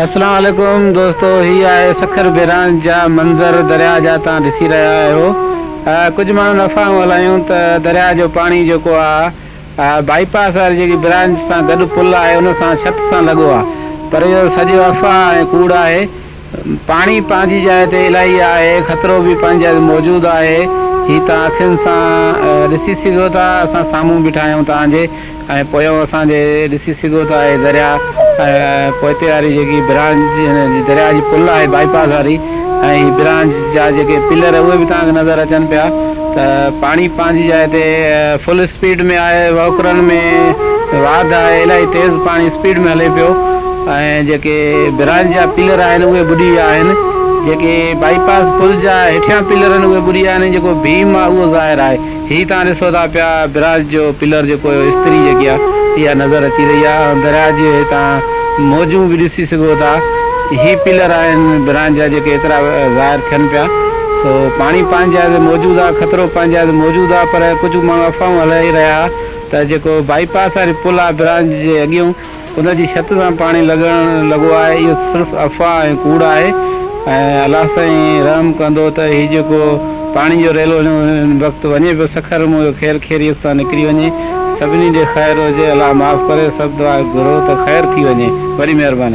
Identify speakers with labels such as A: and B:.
A: اسلام عليڪم دوستو هي آهي سکر بيران جا منظر درياء جا تان ڏسي رهيا آهيو ڪجهه ماڻهن افواهون هلايون ته درياء جو پاڻي جيڪو آ بائي پاس واري جيڪي برانچ سان گڏ پل آهي ان سان ڇت سان لڳو آ پر اهو سڄو افواهه ۽ ڪوڙ آهي پاڻي پنهنجي جاء تي الاهي آهي خطرو به پنهنجي جاء تي موجود آهي هي تان اکين سان ڏسي سگهو ٿا اسان سامهون بيٺا آهيون توهان جي ۽ پويون اسان جي ڏسي سگهو ٿا اهي درياء ۽ پوئتي واري جيڪي برانچ درياء جي پل آهي بائي پاس واري ۽ هي برانچ جا جيڪي پلر اهي به توهان کي نظر اچن پيا ته پاڻي پنهنجي جاء تي فل اسپيڊ ۾ آهي وهڪرن ۾ واڌ آهي الاهي تيز پاڻي اسپيڊ ۾ هلي پيو ۽ جيڪي برانچ جا پلر آهن اهي ٻڏي ويا آهن جيڪي بائي پاس پل جا هيٺيان پلر آهن اهي ٻڏي ويا آهن جيڪو ڀيم آهي اهو ظاهر آهي هي توهان ڏسو ٿا پيا براج جو پلر جيڪو اهو استري جيڪي آ اها نظر اچي رهي آ ۽ درياء جي هتان موجون به ڏسي سگهو ٿا هي پلر آهن برانج جا جيڪي ايترا ظاهر ٿين پيا سو پاڻي پنهنجي جاء تي موجود آ خطرو پنهنجي جاء تي موجود آ پر ڪجهه ماڻهو افواهون هلائي رهيا ته جيڪو بائي پاس واري پل آ برانج جي اڳيون ان جي ڇت سان پاڻي لڳڻ لڳو آهي اهو صرف افواهه ۽ ڪوڙ آهي ۽ الله سائين رحم ڪندو ته هي جيڪو پاڻي جو ريلو هن وقت وڃي پيو سکر مون اهو خير خيريت سان نڪري وڃي سڀني ڏي خير هجي الله معاف ڪري سڀ دعا گهرو ته خير ٿي وڃي وڏي مهرباني.